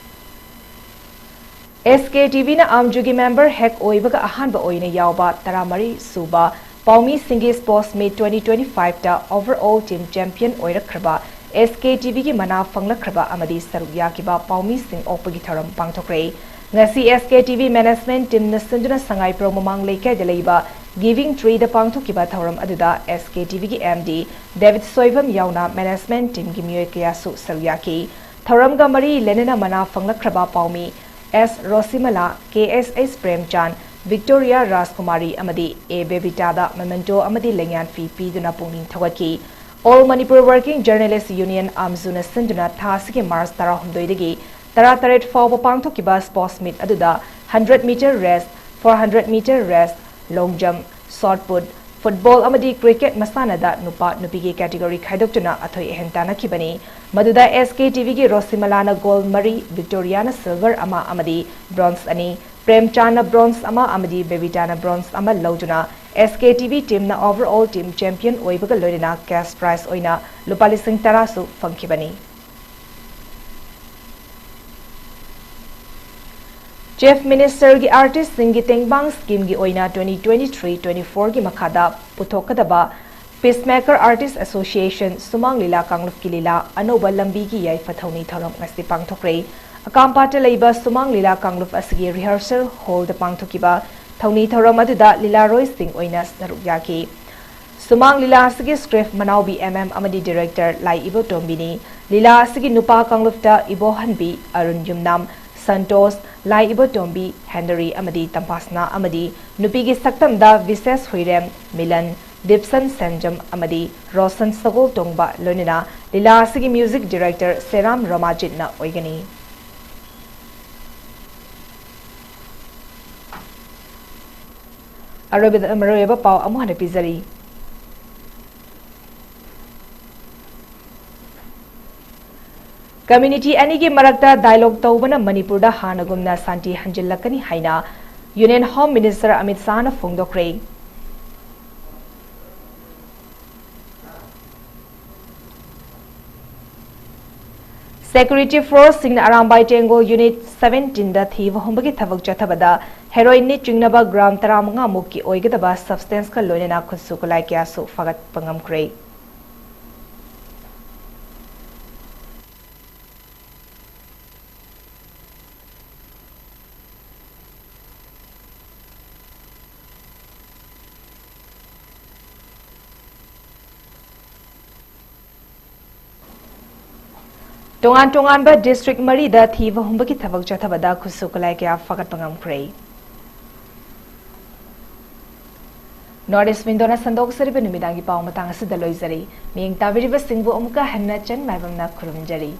ꯑꯦꯁ ꯀꯦ ꯇꯤ ꯚꯤꯅ ꯑꯥꯝꯖꯨꯒꯤ ꯃꯦꯝꯕꯔ ꯍꯦꯛ ꯑꯣꯏꯕꯒ ꯑꯍꯥꯟꯕ ꯑꯣꯏꯅ ꯌꯥꯎꯕ ꯇꯔꯥꯃꯔꯤ ꯁꯨꯕ ꯄꯥꯎꯃꯤꯁꯤꯡꯒꯤ ꯁ꯭ꯄꯣꯔꯠꯁ ꯃꯤꯠ ꯇ꯭ꯋꯦꯟꯇꯤ ꯇ꯭ꯋꯦꯟꯇꯤ ꯐꯥꯏꯚꯇ ꯑꯣꯚꯔ ꯑꯣꯜ ꯇꯤꯝ ꯆꯦꯝꯄꯤꯌꯟ ꯑꯣꯏꯔꯛꯈ꯭ꯔꯕ ꯑꯦꯁ ꯀꯦ ꯇꯤ ꯚꯤꯒꯤ ꯃꯅꯥ ꯐꯪꯂꯛꯈ꯭ꯔꯕ ꯑꯃꯗꯤ ꯁꯔꯨꯛ ꯌꯥꯈꯤꯕ ꯄꯥꯎꯃꯤꯁꯤꯡ ꯑꯣꯛꯄꯒꯤ ꯊꯧꯔꯝ ꯄꯥꯡꯊꯣꯛꯈ꯭ꯔꯦ꯫ ꯉꯁꯤ ꯑꯦꯁ ꯀꯦ ꯇꯤ ꯚꯤ ꯃꯦꯅꯦꯖꯃꯦꯟꯠ ꯇꯤꯝꯅ ꯁꯤꯟꯗꯨꯅ ꯁꯉꯥꯏꯄ꯭ꯔꯧ ꯃꯃꯥꯡ ꯂꯩꯀꯥꯏꯗ ꯂꯩꯕ ꯒꯤꯚꯤꯡ ꯇ꯭ꯔꯤꯗ ꯄꯥꯡꯊꯣꯛꯈꯤꯕ ꯊꯧꯔꯝ ꯑꯗꯨꯗ ꯑꯦꯁ ꯀꯦ ꯇꯤ ꯚꯤꯒꯤ ꯑꯦꯝ ꯗꯤ ꯗꯦꯕꯤꯗ ꯁꯣꯏꯕꯝ ꯌꯥꯎꯅ ꯃꯦꯅꯦꯖꯃꯦꯟꯠ ꯇꯤꯝꯒꯤ ꯃꯤꯑꯣꯏ ꯀꯌꯥꯁꯨ ꯁꯔꯨꯛ ꯌꯥꯈꯤ꯫ ꯊꯧꯔꯝꯒ ꯃꯔꯤ ꯂꯩꯅꯅ ꯃꯅꯥ ꯐꯪꯂꯛꯈ꯭ꯔꯕ ꯄꯥꯎꯃꯤ ꯑꯦꯁ ꯔꯣꯁꯤꯃꯂꯥ, ꯀꯦ ꯑꯦꯁ ꯑꯦꯁ ꯄ꯭ꯔꯦꯝꯆꯥꯟ, ꯚꯤꯛꯇꯣꯔꯤꯌꯥ ꯔꯥꯖꯀꯨꯃꯥꯔꯤ ꯑꯃꯗꯤ ꯑꯦ ꯕꯦꯕꯤꯇꯥꯗ ꯃꯦꯃꯦꯟꯇꯣ ꯑꯃꯗꯤ ꯂꯩꯉꯥꯟꯐꯤ ꯄꯤꯗꯨꯅ ꯄꯨꯛꯅꯤꯡ ꯊꯧꯒꯠꯈꯤ꯫ All Manipur Working Journalist Union, ꯑꯥꯝꯖꯨꯅ ꯁꯤꯟꯗꯨꯅ ꯊꯥ ꯑꯁꯤꯒꯤ ꯃꯥꯔꯆ ꯇꯔꯥꯍꯨꯝꯗꯣꯏꯗꯒꯤ ꯇꯔꯥꯇꯔꯦꯠ ꯐꯥꯎꯕ ꯄꯥꯡꯊꯣꯛꯈꯤꯕ ꯁ꯭ꯄꯣꯔꯠꯁ ꯃꯤꯠ ꯑꯗꯨꯗ hundred metre race, four hundred metre race, long jump, shot put, football ꯑꯃꯗꯤ ꯀ꯭ꯔꯤꯀꯦꯠ ꯃꯁꯥꯟꯅꯗ ꯅꯨꯄꯥ ꯅꯨꯄꯤꯒꯤ ꯀꯦꯇꯦꯒꯣꯔꯤ ꯈꯥꯏꯗꯣꯛꯇꯨꯅ ꯑꯊꯣꯏ ꯑꯍꯦꯟ ꯇꯥꯟꯅꯈꯤꯕꯅꯤ꯫ ꯃꯗꯨꯗ ꯑꯦꯁ ꯀꯦ ꯇꯤ ꯚꯤꯒꯤ ꯔꯣꯁꯤꯃꯂꯥꯅ ꯒꯣꯜ ꯃꯔꯤ, ꯚꯤꯛꯇꯣꯔꯤꯌꯥꯅ ꯁꯤꯜꯚꯔ ꯑꯃ ꯑꯃꯗꯤ ꯕ꯭ꯔꯣꯟꯖ ꯑꯅꯤ, ꯄ꯭ꯔꯦꯝꯆꯥꯟꯅ ꯕ꯭ꯔꯣꯟꯖ ꯑꯃ ꯑꯃꯗꯤ ꯕꯦꯕꯤꯇꯥꯅ ꯕ꯭ꯔꯣꯟꯖ ꯑꯃ ꯂꯧꯗꯨꯅ ꯑꯦꯁ ꯀꯦ ꯇꯤ ꯚꯤ ꯇꯤꯝꯅ ꯑꯣꯚꯔ ꯑꯣꯜ ꯇꯤꯝ ꯆꯦꯝꯄꯤꯌꯟ ꯑꯣꯏꯕꯒ ꯂꯣꯏꯅꯅ ꯀꯦꯁ ꯄ꯭ꯔꯥꯏꯖ ꯑꯣꯏꯅ ꯂꯨꯄꯥ ꯂꯤꯁꯤꯡ ꯇꯔꯥꯁꯨ ꯐꯪꯈꯤꯕꯅꯤ꯫ ꯆꯤꯐ ꯃꯤꯅꯤꯁꯇꯔꯒꯤ ꯑꯥꯔꯇꯤꯁꯁꯤꯡꯒꯤ ꯇꯦꯡꯕꯥꯡ ꯁ꯭ꯀꯤꯝꯒꯤ ꯑꯣꯏꯅ ꯇ꯭ꯋꯦꯟꯇꯤ ꯇ꯭ꯋꯦꯟꯇꯤ ꯊ꯭ꯔꯤ ꯇ꯭ꯋꯦꯟꯇꯤ ꯐꯣꯔꯒꯤ ꯃꯈꯥꯗ ꯄꯨꯊꯣꯛꯀꯗꯕ ꯄꯤꯁꯃꯦꯀꯔ ꯑꯥꯔꯇꯤꯁ ꯑꯦꯁꯣꯁꯤꯌꯦꯁꯟ ꯁꯨꯃꯥꯡ ꯂꯤꯂꯥ ꯀꯥꯡꯂꯨꯞꯀꯤ ꯂꯤꯂꯥ ꯑꯅꯧꯕ ꯂꯝꯕꯤꯒꯤ ꯌꯥꯏꯐ ꯊꯧꯅꯤ ꯊꯧꯔꯝ ꯉꯁꯤ ꯄꯥꯡꯊꯣꯛꯈ꯭ꯔꯦ꯫ ꯑꯀꯥꯝꯄꯥꯠꯇ ꯂꯩꯕ ꯁꯨꯃꯥꯡ ꯂꯤꯂꯥ ꯀꯥꯡꯂꯨꯞ ꯑꯁꯤꯒꯤ ꯔꯤꯍꯔꯁꯦꯜ ꯍꯣꯜꯗ ꯄꯥꯡꯊꯣꯛꯈꯤꯕ ꯊꯧꯅꯤ ꯊꯧꯔꯝ ꯑꯗꯨꯗ ꯂꯤꯂꯥꯔꯣꯏꯁꯤꯡ ꯑꯣꯏꯅ ꯁꯔꯨꯛ ꯌꯥꯈꯤ꯫ ꯁꯨꯃꯥꯡ ꯂꯤꯂꯥ ꯑꯁꯤꯒꯤ ꯁ꯭ꯀ꯭ꯔꯤꯞ ꯃꯅꯥꯎꯕꯤ ꯑꯦꯝ ꯑꯦꯝ ꯑꯃꯗꯤ ꯗꯤꯔꯦꯛꯇꯔ ꯂꯥꯏ ꯏꯕꯣꯇꯣꯝꯕꯤꯅꯤ꯫ ꯂꯤꯂꯥ ꯑꯁꯤꯒꯤ ꯅꯨꯄꯥ ꯀꯥꯡꯂꯨꯞꯇ ꯏꯕꯣꯍꯟꯕꯤ, ꯑꯔꯨꯟ ꯌꯨꯝꯅꯥꯝ, ꯁꯟꯇꯣꯁ, ꯂꯥꯏ ꯏꯕꯣꯇꯣꯝꯕꯤ, ꯍꯦꯟꯗꯔꯤ ꯑꯃꯗꯤ ꯇꯝꯄꯥꯁꯅꯥ ꯑꯃꯗꯤ ꯅꯨꯄꯤꯒꯤ ꯁꯛꯇꯝꯗ ꯕꯤꯁꯦꯁ ꯍꯨꯏꯔꯦꯝ, ꯃꯤꯂꯟ, ꯗꯤꯞꯁꯟ ꯁꯦꯟꯖꯝ ꯑꯃꯗꯤ ꯔꯣꯁꯟ ꯁꯒꯣꯜꯇꯣꯡꯕ ꯂꯣꯏꯅꯅ ꯂꯤꯂꯥ ꯑꯁꯤꯒꯤ ꯃ꯭ꯌꯨꯖꯤꯛ ꯗꯤꯔꯦꯛꯇꯔ ꯁꯦꯔꯥꯝ ꯔꯣꯃꯥꯖꯤꯠꯅ ꯑꯣꯏꯒꯅꯤ꯫ ꯑꯔꯣꯏꯕꯗ ꯃꯔꯨꯑꯣꯏꯕ ꯄꯥꯎ ꯑꯃꯨꯛ ꯍꯟꯅ ꯄꯤꯖꯔꯤ꯫ ꯀꯝꯃ꯭ꯌꯨꯅꯤꯇꯤ ꯑꯅꯤꯒꯤ ꯃꯔꯛꯇ ꯗꯥꯏꯂꯣꯒ ꯇꯧꯕꯅ ꯃꯅꯤꯄꯨꯔꯗ ꯍꯥꯟꯅꯒꯨꯝꯅ ꯁꯥꯟꯇꯤ ꯍꯟꯖꯤꯜꯂꯛꯀꯅꯤ ꯍꯥꯏꯅ ꯌꯨꯅꯤꯌꯟ ꯍꯣꯝ ꯃꯤꯅꯤꯁꯇꯔ ꯑꯃꯤꯠ ꯁꯥꯍꯅ ꯐꯣꯡꯗꯣꯛꯈ꯭ꯔꯦ꯫ ꯁꯦꯀ꯭ꯌꯨꯔꯤꯇꯤ ꯐꯣꯔꯁꯁꯤꯡꯅ ꯑꯔꯥꯝꯕꯥꯏ ꯇꯦꯡꯒꯣꯜ ꯌꯨꯅꯤꯠ ꯁꯚꯦꯟꯇꯤꯟꯗ ꯊꯤꯕ ꯍꯨꯝꯕꯒꯤ ꯊꯕꯛ ꯆꯠꯊꯕꯗ ꯍꯦꯔꯣꯏꯟꯅꯤ ꯆꯤꯡꯅꯕ ꯒ꯭ꯔꯥꯝ ꯇꯔꯥꯃꯉꯥ ꯃꯨꯛꯀꯤ ꯑꯣꯏꯒꯗꯕ ꯁꯕꯁꯇꯦꯟꯁꯀ ꯂꯣꯏꯅꯅ ꯈꯨꯠꯁꯨ ꯈꯨꯠꯂꯥꯏ ꯀꯌꯥꯁꯨ ꯐꯥꯒꯠꯄ ꯉꯝꯈ꯭ꯔꯦ꯫ ꯇꯣꯉꯥꯟ ꯇꯣꯉꯥꯟꯕ ꯗꯤꯁꯇ꯭ꯔꯤꯛ ꯃꯔꯤꯗ ꯊꯤꯕ ꯍꯨꯝꯕꯒꯤ ꯊꯕꯛ ꯆꯠꯊꯕꯗ ꯈꯨꯠꯁꯨ ꯈꯨꯠꯂꯥꯏ ꯀꯌꯥ ꯐꯥꯒꯠꯄ ꯉꯝꯈ꯭ꯔꯦ꯫ ꯅꯣꯔꯠ ꯏꯁ ꯋꯤꯟꯗꯣꯅ ꯁꯟꯗꯣꯛꯆꯔꯤꯕ ꯅꯨꯃꯤꯗꯥꯡꯒꯤ ꯄꯥꯎ ꯃꯇꯥꯡ ꯑꯁꯤꯗ ꯂꯣꯏꯖꯔꯦ꯫ ꯃꯤꯠꯌꯦꯡ ꯇꯥꯕꯤꯔꯤꯕꯁꯤꯡꯕꯨ ꯑꯃꯨꯛꯀ ꯍꯟꯅ ꯆꯟ ꯃꯥꯏꯕꯝꯅ ꯈꯨꯔꯨꯝꯖꯔꯤ꯫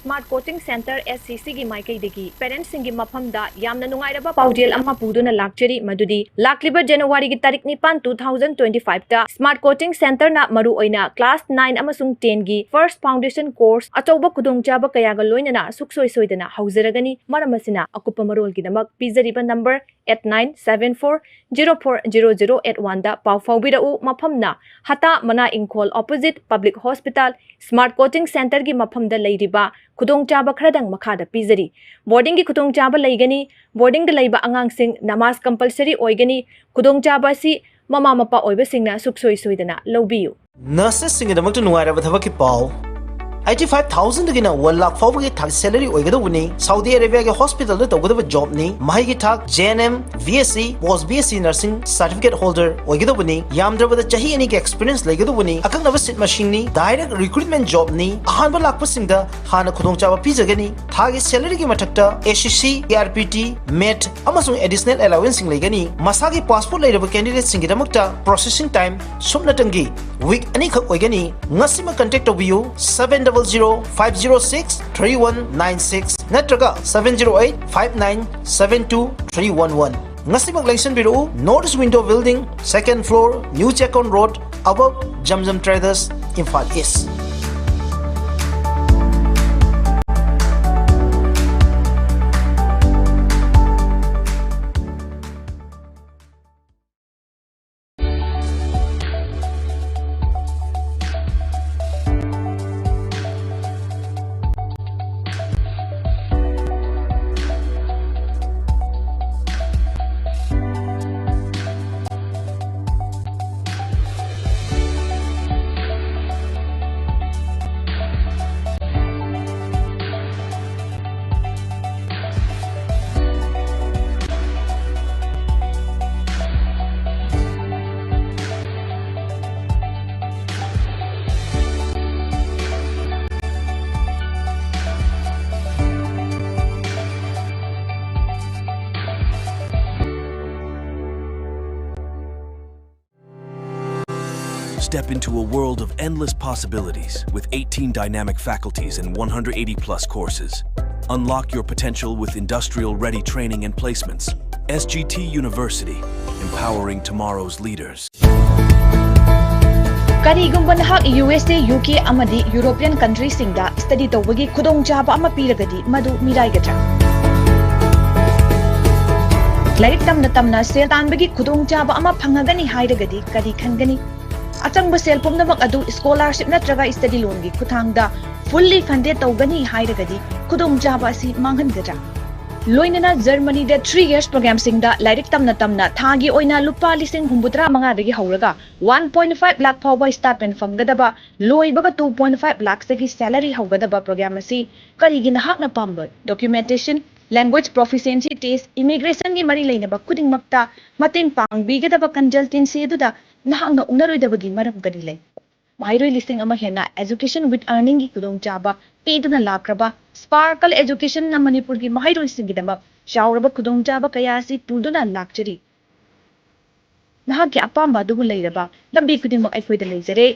Smart Coaching Centre, S C C ꯒꯤ ꯃꯥꯏꯀꯩꯗꯒꯤ parents ꯁꯤꯡꯒꯤ ꯃꯐꯝꯗ ꯌꯥꯝꯅ ꯅꯨꯡꯉꯥꯏꯔꯕ ꯄꯥꯎꯖꯦꯜ ꯑꯃ ꯄꯨꯗꯨꯅ ꯂꯥꯛꯆꯔꯤ, ꯃꯗꯨꯗꯤ ꯂꯥꯛꯂꯤꯕ January ꯒꯤ ꯇꯥꯔꯤꯛ ꯅꯤꯄꯥꯟ, two thousand twenty-five ꯇ Smart Coaching Centre ꯅ ꯃꯔꯨꯑꯣꯏꯅ class nine ꯑꯃꯁꯨꯡ ten ꯒꯤ first foundation course ꯑꯆꯧꯕ ꯈꯨꯗꯣꯡꯆꯥꯕ ꯀꯌꯥꯒ ꯂꯣꯏꯅꯅ ꯁꯨꯛꯁꯣꯏ ꯁꯣꯏꯗꯅ ꯍꯧꯖꯔꯒꯅꯤ꯫ ꯃꯔꯝ ꯑꯁꯤꯅ, ꯑꯀꯨꯞꯄ ꯃꯔꯣꯜꯒꯤꯗꯃꯛ ꯄꯤꯖꯔꯤꯕ number eight nine seven four zero four zero zero eight one ꯗ ꯄꯥꯎ ꯐꯥꯎꯕꯤꯔꯛꯎ꯫ ꯃꯐꯝꯅ ꯍꯇꯥ ꯃꯅꯥ ꯏꯪꯈꯣꯜ, opposite Public Hospital, Smart Coaching Centre ꯒꯤ ꯃꯐꯝꯗ ꯂꯩꯔꯤꯕ ꯈꯨꯗꯣꯡꯆꯥꯕ ꯈꯔꯗꯪ ꯃꯈꯥꯗ ꯄꯤꯖꯔꯤ꯫ Boarding ꯒꯤ ꯈꯨꯗꯣꯡꯆꯥꯕ ꯂꯩꯒꯅꯤ꯫ Boarding ꯗ ꯂꯩꯕ ꯑꯉꯥꯡꯁꯤꯡ ꯅꯃꯥꯖ compulsory ꯑꯣꯏꯒꯅꯤ꯫ ꯈꯨꯗꯣꯡꯆꯥꯕ ꯑꯁꯤ ꯃꯃꯥ ꯃꯄꯥ ꯑꯣꯏꯕꯁꯤꯡꯅ ꯁꯨꯛꯁꯣꯏ ꯁꯣꯏꯗꯅ ꯂꯧꯕꯤꯌꯨ꯫ ꯅꯔꯁꯁꯤꯡꯒꯤꯗꯃꯛꯇ ꯅꯨꯡꯉꯥꯏꯔꯕ ꯊꯕꯛꯀꯤ ꯄꯥꯎ꯫ eighty five thousandꯗꯒꯤꯅ one lakh ꯐꯥꯎꯕꯒꯤ ꯊꯥꯛ salary ꯑꯣꯏꯒꯗꯧꯕꯅꯤ꯫ Saudi Arabiaꯒꯤ hospitalꯗ ꯇꯧꯒꯗꯕ jobꯅꯤ꯫ ꯃꯍꯩꯒꯤ ꯊꯥꯛ J N M, B S c, post B S c nursing certificate holder ꯑꯣꯏꯒꯗꯧꯕꯅꯤ꯫ ꯌꯥꯝꯗ꯭ꯔꯕꯗ ꯆꯍꯤ ꯑꯅꯤꯒꯤ experience ꯂꯩꯒꯗꯧꯕꯅꯤ꯫ ꯑꯀꯛꯅꯕ seat ꯃꯁꯤꯡꯅꯤ꯫ Direct recruitment jobꯅꯤ꯫ ꯑꯍꯥꯟꯕ ꯂꯥꯛꯄꯁꯤꯡꯗ ꯍꯥꯟꯅ ꯈꯨꯗꯣꯡꯆꯥꯕ ꯄꯤꯖꯒꯅꯤ꯫ ꯊꯥꯒꯤ salaryꯒꯤ ꯃꯊꯛꯇ A C C, A R P T, met ꯑꯃꯁꯨꯡ additional allowanceꯁꯤꯡ ꯂꯩꯒꯅꯤ꯫ ꯃꯁꯥꯒꯤ passport ꯂꯩꯔꯕ candidateꯁꯤꯡꯒꯤꯗꯃꯛꯇ processing time ꯁꯨꯞꯅꯇꯪꯒꯤ week ꯑꯅꯤꯈꯛ ꯑꯣꯏꯒꯅꯤ꯫ ꯉꯁꯤꯃꯛ contact ꯇꯧꯕꯤꯌꯨ, seven double zero five zero six three one nine six ꯅꯠꯇ꯭ꯔꯒ seven zero eight five nine seven two three one one꯫ ꯉꯁꯤꯃꯛ ꯂꯦꯡꯁꯤꯟꯕꯤꯔꯛꯎ꯫ North East Window Building, second floor, New Checkon Road, above Zamzam Traders, Imphal East. Step into a world of endless possibilities with eighteen dynamic faculties and one hundred eighty plus courses. Unlock your potential with industrial ready training and placements. S G T University, empowering tomorrow's leaders. ꯀꯔꯤꯒꯨꯝꯕ ꯅꯍꯥꯛ U S A, U K ꯑꯃꯗꯤ European countryꯁꯤꯡꯗ study ꯇꯧꯕꯒꯤ ꯈꯨꯗꯣꯡꯆꯥꯕ ꯑꯃ ꯄꯤꯔꯒꯗꯤ, ꯃꯗꯨ ꯃꯤꯔꯥꯏꯒꯗ꯭ꯔꯥ? ꯂꯥꯏꯔꯤꯛ ꯇꯝꯅ ꯇꯝꯅ ꯁꯦꯜ ꯇꯥꯟꯕꯒꯤ ꯈꯨꯗꯣꯡꯆꯥꯕ ꯑꯃ ꯐꯪꯉꯒꯅꯤ ꯍꯥꯏꯔꯒꯗꯤ ꯀꯔꯤ ꯈꯟꯒꯅꯤ? ꯑꯆꯪꯕ ꯁꯦꯜ ꯄꯨꯝꯅꯃꯛ ꯑꯗꯨ scholarship ꯅꯠꯇ꯭ꯔꯒ study loanꯒꯤ ꯈꯨꯠꯊꯥꯡꯗ fully funded ꯇꯧꯒꯅꯤ ꯍꯥꯏꯔꯒꯗꯤ ꯈꯨꯗꯣꯡꯆꯥꯕ ꯑꯁꯤ ꯃꯥꯡꯍꯟꯒꯗ꯭ꯔꯥ? ꯂꯣꯏꯅꯅ ꯖꯔꯃꯅꯤꯗ three years programꯁꯤꯡꯗ ꯂꯥꯏꯔꯤꯛ ꯇꯝꯅ ꯇꯝꯅ ꯊꯥꯒꯤ ꯑꯣꯏꯅ ꯂꯨꯄꯥ ꯂꯤꯁꯤꯡ ꯍꯨꯝꯐꯨꯇꯔꯥ ꯃꯉꯥꯗꯒꯤ ꯍꯧꯔꯒ one point five lakh ꯐꯥꯎꯕ stipend ꯐꯪꯒꯗꯕ, ꯂꯣꯏꯕꯒ two point five lakhsꯇꯒꯤ salary ꯍꯧꯒꯗꯕ program ꯑꯁꯤ ꯀꯔꯤꯒꯤ ꯅꯍꯥꯛꯅ ꯄꯥꯝꯂꯣꯏ? Documentation, language proficiency test, immigrationꯒꯤ ꯃꯔꯤ ꯂꯩꯅꯕ ꯈꯨꯗꯤꯡꯃꯛꯇ ꯃꯇꯦꯡ ꯄꯥꯡꯕꯤꯒꯗꯕ consultancy ꯑꯗꯨꯗ ꯅꯍꯥꯛꯅ ꯎꯅꯔꯣꯏꯗꯕꯒꯤ ꯃꯔꯝ ꯀꯔꯤ ꯂꯩ? ꯃꯍꯩꯔꯣꯏ ꯂꯤꯁꯤꯡ ꯑꯃ ꯍꯦꯟꯅ Education with Earningꯒꯤ ꯈꯨꯗꯣꯡꯆꯥꯕ ꯄꯤꯗꯨꯅ ꯂꯥꯛꯈ꯭ꯔꯕ Sparkle Educationꯅ ꯃꯅꯤꯄꯨꯔꯒꯤ ꯃꯍꯩꯔꯣꯏꯁꯤꯡꯒꯤꯗꯃꯛ ꯆꯥꯎꯔꯕ ꯈꯨꯗꯣꯡꯆꯥꯕ ꯀꯌꯥ ꯑꯁꯤ ꯄꯨꯗꯨꯅ ꯂꯥꯛꯆꯔꯤ꯫ ꯅꯍꯥꯛꯀꯤ ꯑꯄꯥꯝꯕ ꯑꯗꯨꯕꯨ ꯂꯩꯔꯕ ꯂꯝꯕꯤ ꯈꯨꯗꯤꯡꯃꯛ ꯑꯩꯈꯣꯏꯗ ꯂꯩꯖꯔꯦ꯫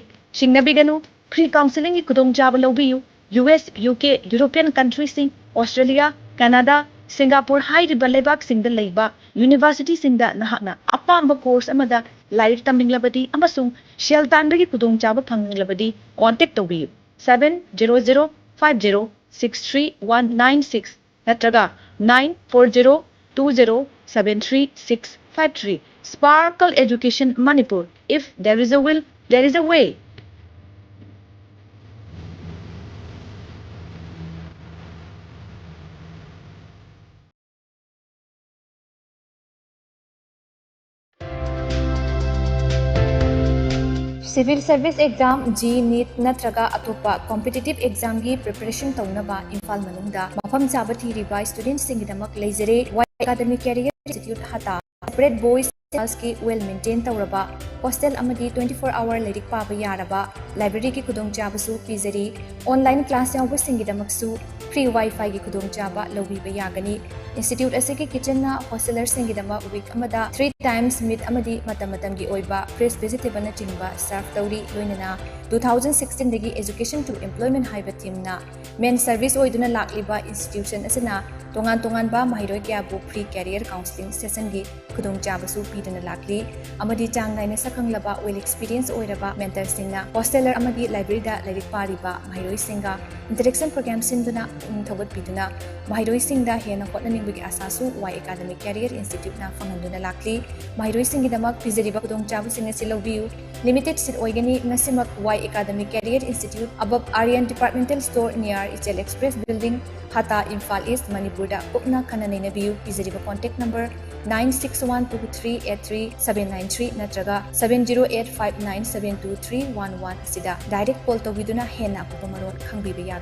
ꯁꯤꯡꯅꯕꯤꯒꯅꯨ, free counselingꯒꯤ ꯈꯨꯗꯣꯡꯆꯥꯕ ꯂꯧꯕꯤꯌꯨ꯫ U S, U K, European countryꯁꯤꯡ, Australia, Canada, Singapore ꯍꯥꯏꯔꯤꯕ ꯂꯩꯕꯥꯛꯁꯤꯡꯗ ꯂꯩꯕ universityꯁꯤꯡꯗ ꯅꯍꯥꯛꯅ ꯑꯄꯥꯝꯕ course ꯑꯃꯗ ꯂꯥꯏꯔꯤꯛ ꯇꯝꯅꯤꯡꯂꯕꯗꯤ ꯑꯃꯁꯨꯡ ꯁꯦꯜ ꯇꯥꯟꯕꯒꯤ ꯈꯨꯗꯣꯡꯆꯥꯕ ꯐꯪꯅꯤꯡꯂꯕꯗꯤ contact ꯇꯧꯕꯤꯌꯨ, seven zero zero five zero six three one nine six ꯅꯠꯇ꯭ꯔꯒ nine four zero two zero seven three six five three. Sparkle Education Manipur. If there is a will, there is a way. Civil Service Exam, JEE, NEET ꯅꯠꯇ꯭ꯔꯒ ꯑꯇꯣꯞꯄ competitive examꯒꯤ preparation ꯇꯧꯅꯕ ꯏꯝꯐꯥꯜ ꯃꯅꯨꯡꯗ ꯃꯐꯝ ꯆꯥꯕ ꯊꯤꯔꯤꯕ studentꯁꯤꯡꯒꯤꯗꯃꯛ ꯂꯩꯖꯔꯦ꯫ Y Academy Career Institute ꯍꯇꯥ꯫ Separate boys girlsꯀꯤ well maintain ꯇꯧꯔꯕ hostel ꯑꯃꯗꯤ twenty four hour ꯂꯥꯏꯔꯤꯛ ꯄꯥꯕ ꯌꯥꯔꯕ libraryꯒꯤ ꯈꯨꯗꯣꯡꯆꯥꯕꯁꯨ ꯄꯤꯖꯔꯤ꯫ Online class ꯌꯥꯎꯕꯁꯤꯡꯒꯤꯗꯃꯛꯁꯨ free Wi-Fiꯒꯤ ꯈꯨꯗꯣꯡꯆꯥꯕ ꯂꯧꯕꯤꯕ ꯌꯥꯒꯅꯤ꯫ Institute ꯑꯁꯤꯒꯤ kitchenꯅ hostelerꯁꯤꯡꯒꯤꯗꯃꯛ week ꯑꯃꯗ three times meat ꯑꯃꯗꯤ ꯃꯇꯝ ꯃꯇꯝꯒꯤ ꯑꯣꯏꯕ fresh vegetableꯅꯆꯤꯡꯕ serve ꯇꯧꯔꯤ꯫ ꯂꯣꯏꯅꯅ two thousand sixteenꯗꯒꯤ Education to Employment ꯍꯥꯏꯕ themeꯅ main service ꯑꯣꯏꯗꯨꯅ ꯂꯥꯛꯂꯤꯕ institution ꯑꯁꯤꯅ ꯇꯣꯉꯥꯟ ꯇꯣꯉꯥꯟꯕ ꯃꯍꯩꯔꯣꯏ ꯀꯌꯥꯕꯨ free career counselling sessionꯒꯤ ꯈꯨꯗꯣꯡꯆꯥꯕꯁꯨ ꯄꯤꯗꯨꯅ ꯂꯥꯛꯂꯤ ꯑꯃꯗꯤ ꯆꯥꯡ ꯅꯥꯏꯅ ꯁꯛꯈꯪꯂꯕ, well experience ꯑꯣꯏꯔꯕ mentorꯁꯤꯡꯅ hosteler ꯑꯃꯗꯤ libraryꯗ ꯂꯥꯏꯔꯤꯛ ꯄꯥꯔꯤꯕ ꯃꯍꯩꯔꯣꯏꯁꯤꯡꯒ interaction program ꯁꯤꯟꯗꯨꯅ ꯄꯨꯛꯅꯤꯡ ꯊꯧꯒꯠꯄꯤꯗꯨꯅ ꯃꯍꯩꯔꯣꯏꯁꯤꯡꯗ ꯍꯦꯟꯅ ꯍꯣꯠꯅꯅꯤꯡꯕꯒꯤ ꯑꯥꯁꯥꯁꯨ Y Academy Career Instituteꯅ ꯐꯪꯍꯟꯗꯨꯅ ꯂꯥꯛꯂꯤ꯫ ꯃꯍꯩꯔꯣꯏꯁꯤꯡꯒꯤꯗꯃꯛ ꯄꯤꯖꯔꯤꯕ ꯈꯨꯗꯣꯡꯆꯥꯕꯁꯤꯡ ꯑꯁꯤ ꯂꯧꯕꯤꯌꯨ꯫ Limited seat ꯑꯣꯏꯒꯅꯤ꯫ ꯉꯁꯤꯃꯛ Y Academy Career Institute, above Aryan Departmental Store, near ꯏꯆꯦꯜ express building, Hatta, Imphal east, ꯃꯅꯤꯄꯨꯔꯗ ꯀꯨꯞꯅ ꯈꯟꯅ ꯅꯩꯅꯕꯤꯌꯨ꯫ ꯄꯤꯖꯔꯤꯕ contact number nine six one two three eight three seven nine three ꯅꯠꯇ꯭ꯔꯒ seven zero eight five nine seven two three one one ꯑꯁꯤꯗ ꯗꯥꯏꯔꯦꯛ ꯀꯣꯜ ꯇꯧꯕꯤꯗꯨꯅ ꯍꯦꯟꯅ ꯑꯀꯨꯞꯄ ꯃꯔꯣꯜ ꯈꯪꯕꯤꯕ ꯌꯥꯒꯅꯤ꯫